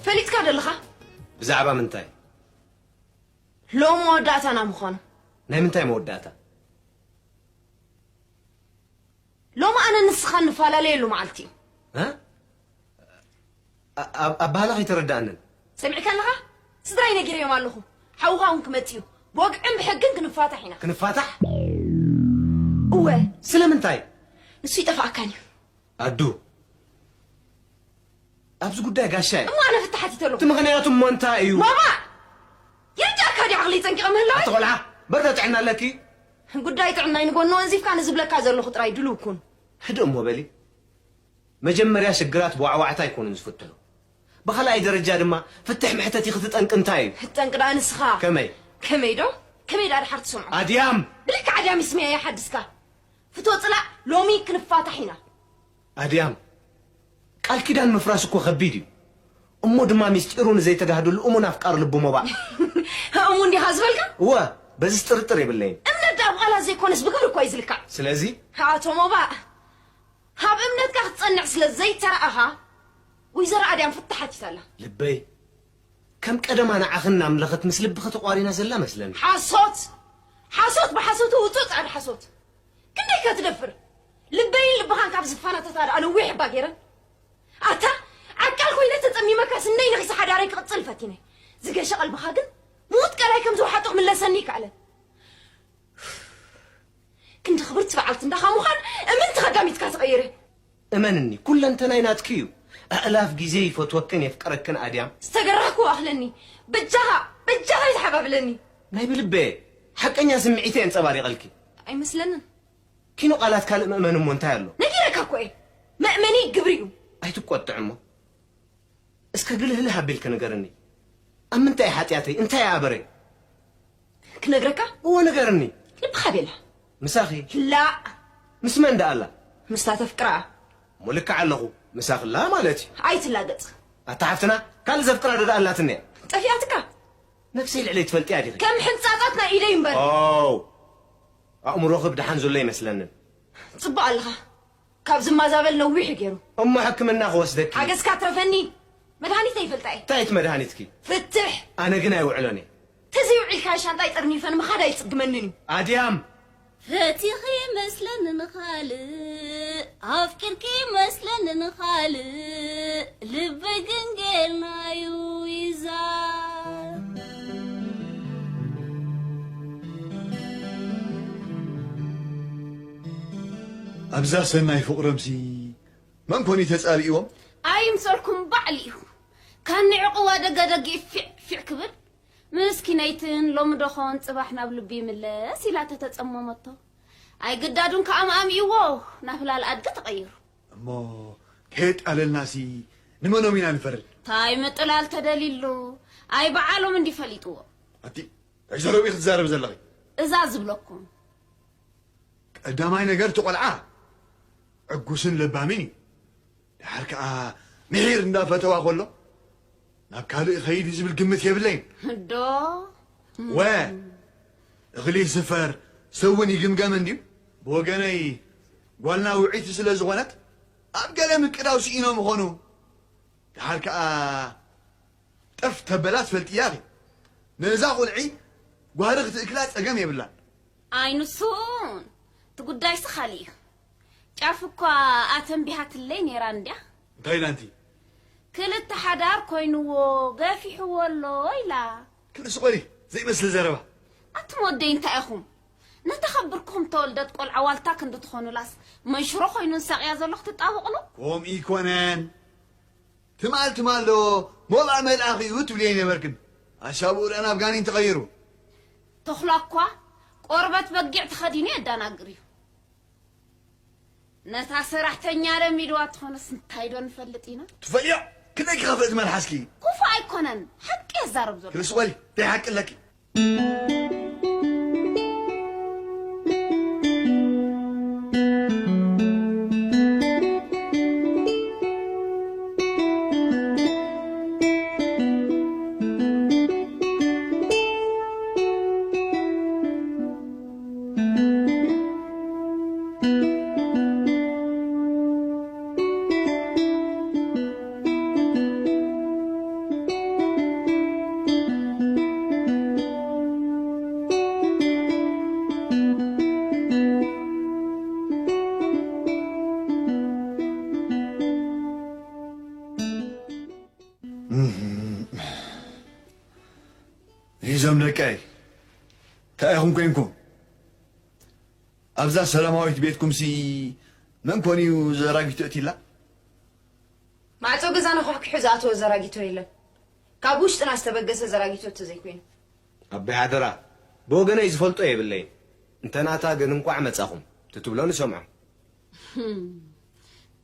ፈሊጥካ ደለኻ? ብዛዕባ ምንታይ? ሎሚ መወዳእታና ምዃኑ። ናይ ምንታይ መወዳእታ? ሎሚ ኣነ ንስኻ እንፈላለየሉ መዓልቲ እዩ። እ? ኣ-፣ ኣብ-፣ ኣባህላ ከይተረዳእንን። ሰሚዕካ ኣለኻ? ስድራይ ነጊረዮም ኣለኹ። ሓውኻ እውን ክመጽእ እዩ። ብወግዕን ብሕግን ክንፋታሕ ኢና። ክንፋታሕ? እወ። ስለምንታይ? ንሱ ይጠፍኣካን እዩ። ኣዱ፣ ኣብዚ ጉዳይ ጋሻ እየ። እሞ ኣነ ፍትሕ ሓቲተሉ። እቲ ምኽንያቱ እሞ እንታይ እዩ? ማማ! ይርዳእካ ድዩ ዓቕሊ ጸንቂቐ ምህላወይ? ኣቲ ቆልዓ፣ በርዶ ጥዕና ኣለኪ? ጉዳይ ጥዕናይ ንጎኒ ወንዚፍካ ንዝብለካ ዘለኹ ጥራይ ድሉው ኩን። ህድእ እሞ በሊ። መጀመርያ ሽግራት ብዋዕዋዕታ ኣይኮኑን ዝፍትሑ። ብኻልኣይ ደረጃ ድማ ፍትሕ መሕተቲ ክትጠንቂ እንታይ እዩ? ጠንቂ ደኣ ንስኻ። ከመይ? ከመይ ዶ? ከመይ ደኣ ድሓር ትሰምዖ? ኣድያም! ብልክዕ ኣድያም ይስምያ እያ ሓድስካ። ፍቶ ጽላእ ሎሚ ክንፋታሕ ኢና። ኣድያም፣ ቃል ኪዳን ምፍራስ እኮ ከቢድ እዩ። እሞ ድማ ሚስጢሩ ንዘይተጋህደሉ እሙን ኣፍቃሪ ልቡ ሞባእ። እሙን ዲኻ ዝበልካ? እወ፣ በዚስ ጥርጥር የብለይን። እምነት ደኣ ብቓላት ዘይኮነስ ብግብሪ እኮ እዩ ዝልካዕ። ስለዚ? ኣቶ ሞባእ፣ ኣብ እምነትካ ክትጸንዕ ስለ ዘይተራእኻ፣ ወይዘሮ ኣድያም ፍትሕ ሓቲታ ኣላ። ልበይ፣ ከም ቀደማ ንዓኺ እናምለኸት ምስ ልብኺ ተቋሪና ዘላ መስለኒ። ሓሶት! ሓሶት ብሓሶት ውጹእ ጻዕዳ ሓሶት! ክንደይ ከ ትደፍር? ልበይን ልብኻን ካብ ዝፋናተታ ደኣ ነዊሕ እባ ገይረን። ኣታ ዓቃል ኮይነ ተጸሚመካስ እነይ ነኺሰ ሓዳረይ ክቕጽል ፈቲነ። ዝገሸ ቀልብኻ ግን ምዉት ቀላይ ከም ዝወሓጦ ክምለሰኒ ይከኣለን። ክንዲ ክብርቲ በዓልቲ እንዳኻ ምዃን እምንቲ ከዳሚትካ ትቐይረ። እመንኒ፣ ኩለንተናይ ናትኪ እዩ። ኣእላፍ ግዜ ይፈትወክን የፍቅረክን ኣድያም። ዝተገራህኩ ኣኽለኒ። በጃኻ፣ በጃኻ ይተሓባብለኒ። ናይ ብልበ ሓቀኛ ስምዒተይ የንጸባሪቐልኪ። ኣይመስለንን። ኪኖ ቃላት ካልእ መእመኒ እሞ እንታይ ኣሎ? ነጊረካ እኮ እየ። መእመኒ ግብሪ እዩ። ኣይትቆጥዕ እሞ። እስከ ግልህልህ ኣቢልኪ ንገርኒ። ኣብ ምንታይ ሓጢኣተይ? እንታይ ኣበረይ? ክነግረካ? እወ ንገርኒ። ልብኻ ቤላ። ምሳኺ? ላእ። ምስ መን ደኣ ኣላ? ምስታ ተፍቅራ። እሞ ልክዕ ኣለኹ። ምሳኺ ኣላ ማለት እዩ። ኣይትላገጽ። ኣታ ሓፍትና፣ ካልእ ዘፍቅራ ዶ ደኣ ኣላትኒ እያ? ጠፊኣትካ? ነፍሰይ ልዕለይ ትፈልጥያ ዲኺ? ከም ሕንጻጻት ናይ ኢደይ እምበር። ኦው! ኣእምሮኺ ብደሓን ዘሎ ኣይመስለንን። ጽቡቕ ኣለኻ። ካብ ዝማዛበል ነዊሕ እዩ ገይሩ። እሞ ሕክምና ክወስደኪ። ሓገዝካ ትረፈኒ። መድሃኒት ኣይፈልጣ እየ። እንታይ እቲ መድሃኒትኪ? ፍትሕ። ኣነ ግን ኣይውዕሎን እየ። ተዘይውዒልካ ሻንጣይ ጠርኒፈ ንምኻድ ኣይጽግመንን እዩ። ኣድያም! ፈቲኺ መስለኒ ንኻልእ፣ ኣፍቂርኪ መስለኒ ንኻልእ፣ ልበይ ግን ጌርናዩ ይዛር። ኣብዛ ሰናይ ፍቕሮምሲ መን ኮን እዩ ተጻሊእዎም? ኣይምሰልኩም ባዕሉ እዩ። ካን ንዕቑባ ደጋደጊ ፊዕ ፊዕ ክብል፣ ምስኪነይትን ሎሚ ዶኾን ጽባሕ ናብ ልቢ ይምለስ ኢላ ተተጸመመቶ። ኣይግዳዱን ከኣ ኣምኢዎ ናብ ህላል ኣድጊ ተቐይሩ። እሞ ከየጣለልናሲ ንመኖም ኢና ንፈርድ? ታይ ምጥላል ተደሊሉ? ኣይ በዓሎም እንዲ ፈሊጥዎ። ኣቲ፣ እንታይ ዘረቢ ክትዛረብ ዘለኺ? እዛ ዝብለኩም። ቀዳማይ ነገር እቲ ቆልዓ ዕጉስን ለባምን እዩ። ደሓር ከኣ ምሒር እንዳፈተዋ ከሎ ናብ ካልእ ይኸይድ እዩ ዝብል ግምት የብለይን። ዶ? ወ፣ እኽሊ ይስፈር፣ ሰብ እውን ይግምገም እንድዩ። ብወገነይ ጓልና ውዕይቲ ስለ ዝኾነት ኣብ ገለ ምቅዳው ስኢኖም ይኾኑ። ደሓር ከኣ ጠፍ ተበላ ትፈልጥያ ኢኺ። ነዛ ቁልዒ ጓህሪ ክትእክላ ጸገም የብላን። ኣይ ንሱን፣ እቲ ጉዳይሲ ካልእ እዩ። ጫፍ እኳ ኣተንቢሃትለይ ነይራ እንድያ። እንታይ ኢላ ኣንቲ? ክልተ ሓዳር ኮይንዎ ገፊሕዎ ኣሎ ኢላ። ክንዲ ስቆሪ ዘይመስል ዘረባ። ኣቱም ወደይ እንታይ ኢኹም? ነታ ካብ ብርክኹም ተወልደት ቆልዓ ዋልታ ክንዲ ትኾኑላስ መንሽሮ ኮይኑ ንሳቕያ ዘሎ ክትጣበቕሉ? ከምኡ ይኮነን። ትማል ትማል ዶ ሞባእ መልኣኽ እዩ ትብልዮ ነበርክን? ኣሻብኡ ደኣ ናብ ጋኔን ተቐይሩ። ተኹላ እኳ ቆርበት በጊዕ ተኸዲኑ የዳናግር እዩ። ነታ ሰራሕተኛ ለሚድዋ ትኾነስ እንታይ ዶ ንፈልጥ ኢና? ትፈልዮ ክንደይ ክኸፍእ ትመልሓስኪ? ክፉእ ኣይኮነን፣ ሓቂ የዛርብ ዘሎ። ክልስ በሊ፣ እንታይ ሓቂ ኣለኪ? እዞም ደቀይ እንታይ ኢኹም ኮይንኩም? ኣብዛ ሰላማዊት ቤትኩምሲ መን ኮን እዩ ዘራጊቶ እቲላ? ማዕጾ ገዛና ኳሕኲሑ ዝኣተወ ዘራጊቶ የለን። ካብ ውሽጥና ዝተበገሰ ዘራጊቶ እንተዘይኮይኑ። ኣቦይ ሓደራ፣ ብወገነይ ዝፈልጦ የብለይን። እንተ ናታ ግን እንቋዕ መጻኹም ትትብሎ ንሰምዖ።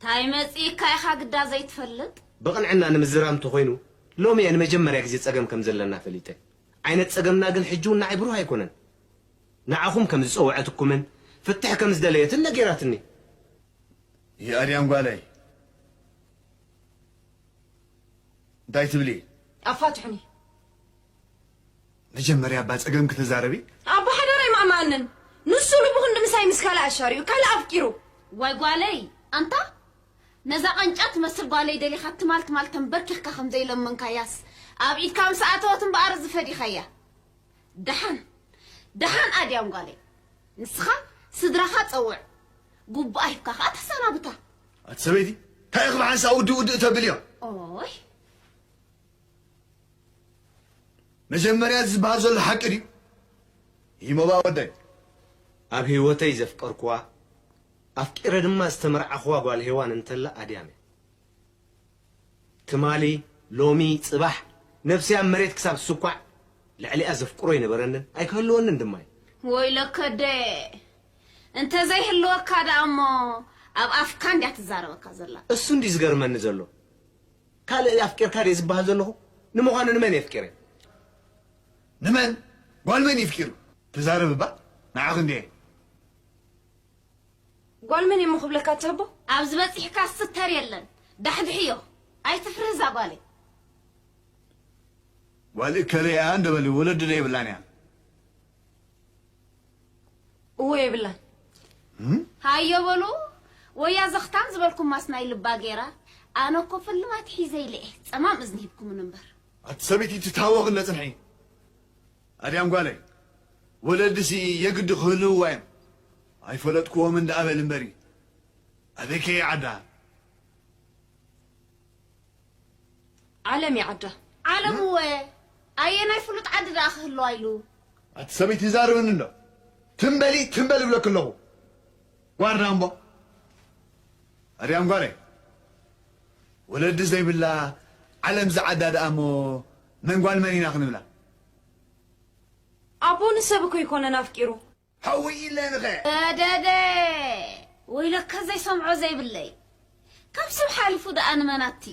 ታይ መጺእካ ኢኻ ግዳ ዘይትፈልጥ? ብቕንዕና ንምዝራብ እንተኾይኑ፣ ሎሚ እየ ንመጀመርያ ግዜ ጸገም ከም ዘለና ፈሊጠ። ዓይነት ጸገምና ግን ሕጂ እውን ንዓይ ብሩህ ኣይኮነን። ንዓኹም ከም ዝጸውዐትኩምን ፍትሕ ከም ዝደለየትን ነጊራትኒ። ይኣድያም ጓለይ፣ እንታይ ትብሊ? ኣፋትሑኒ። መጀመርያ እባ ጸገም ክትዛረቢ? ኣቦ ሓደራ ኣይማእማኣንን። ንሱ ልቡ ክንዲ ምሳይ ምስ ካልእ ኣሻሪኡ፣ ካልእ ኣፍቂሩ። ዋይ ጓለይ፣ ኣንታ ነዛ ቐንጫ ትመስል ጓለይ ደሊኻ ትማል ትማል ተንበርኪኽካ ከም ዘይለመንካያስ፣ ኣብ ኢድካ ምስ ኣተወት እምበኣር እዚ ፈዲኻያ። ደሓን፣ ደሓን ኣድያም ጓለይ። ንስኻ ስድራኻ ጸውዕ፣ ጉቡኣ ሂብካ ኸኣ ተሰናብታ። ኣቲ ሰበይቲ፣ እንታይ ኢኺ ብሓንሳእ ውድእ ውድእ ተብልዮ? ኦይ። መጀመርያ እዚ ዝበሃል ዘሎ ሓቂ ድዩ? ይሞባ ወደይ። ኣብ ህይወተይ ዘፍቀርኩዋ፣ ኣፍቂረ ድማ ዝተመርዓኹዋ ጓል ሄዋን እንተላ ኣድያም እያ። ትማሊ፣ ሎሚ፣ ጽባሕ፣ ነብሰይ ኣብ መሬት ክሳብ ዝስኳዕ፣ ልዕሊኣ ዘፍቅሮ ኣይነበረንን፣ ኣይክህልወንን ድማ እዩ። ወይለከ ኣደ፣ እንተዘይህልወካ ደኣ እሞ፣ ኣብ ኣፍካ እንድያ ትዛረበካ ዘላ። እሱ እንድዩ ዝገርመኒ ዘሎ። ካልእ ኣፍቂርካ ድየ ዝበሃል ዘለኹ? ንምዃኑ ንመን የፍቂረ? ንመን? ጓል መን ይፍቂሩ? ተዛረብ እባ፣ ንዓኺ እንድየ። ጓል መን እየ እሞ ክብለካ ትህቦ? ኣብዚ በጺሕካ ስተር የለን። ዳሕድሕዮ። ኣይትፍርህ እዛ ጓለይ። ጓል እከለ እያ እንደ በሊ ወለዲ ዶ የብላን እያ? እወ የብላን። እም? ሃዮ በሉ፣ ወያ ዘኽታም ዝበልኩማስ ናይ ልባ ገይራ። ኣነ እኮ ፍልማት ሒዘ ኢለ እየ ጸማም እዝኒ ሂብኩምን እምበር። ኣቲ ሰበይቲ ትታወኽለ ጽንሒ። ኣድያም ጓለይ፣ ወለድሲ የግዲ ክህልውዋ እዮም። ኣይፈለጥክዎምን ደኣ በል እምበሪ። ኣበይከ እየ ዓዳ? ዓለም ይዓዳ። ዓለም እወ፣ ኣየናይ ፍሉጥ ዓዲ ደኣ ክህልዋ ኢሉ? ኣቲ ሰበይቲ ይዛረብኒ ኣሎ። ትም በሊ፣ ትም በሊ እብለኪ ኣለኹ። ጓርዳ እምቦ። ኣድያም ጓለይ፣ ወለዲ ዘይብላ ዓለም ዝዓዳ ደኣ እሞ መን ጓል መን ኢና ክንብላ? ኣቦ ንሰብ እኮ ኣይኮነን ኣፍቂሩ። ሓወይ ኢለ ንኸ? እደደ! ወይለካ ዘይሰምዖ ዘይብለይ። ካብ ሰብ ሓሊፉ ደኣ ንመናቲ?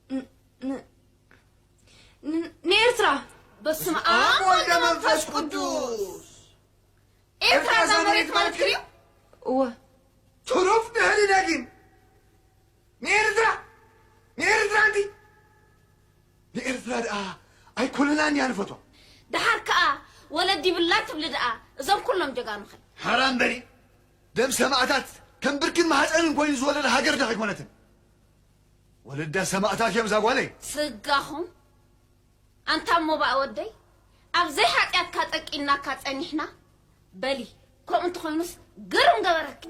ን-፣ ን-፣ ን-፣ ንኤርትራ። በስመ ኣብ ወወልድ ወወልድ ወመንፈስ ወመንፈስ ቅዱስ። ቅዱስ። ኤርትራ እዛ መሬት ማለት ክሪኦ? እወ። ትሩፍ ድሕሪ ደጊም። ንኤርትራ! ንኤርትራ ኣንቲ! ንኤርትራ ደኣ ኣይኮነናን እያ ንፈትዋ። ደሓር ከኣ ወለዲ ይብላ ትብሊ ደኣ እዞም ኩሎም ጀጋኑኸ? ሓራም በሊ። ደም ሰማእታት ከም ብርክን ማህፀንን ኮይኑ ዝወለደ ሃገር ዶ ኣይኮነትን? ወለዳ ሰማእታት እዮም እዛ ጓለይ። ስጋኹም ኣንታ እሞ በኣ ወደይ፣ ኣብ ዘይሓጢኣትካ ጠቂናካ ጸኒሕና። በሊ፣ ከምኡ እንተኾይኑስ ግርም ገበረኪ።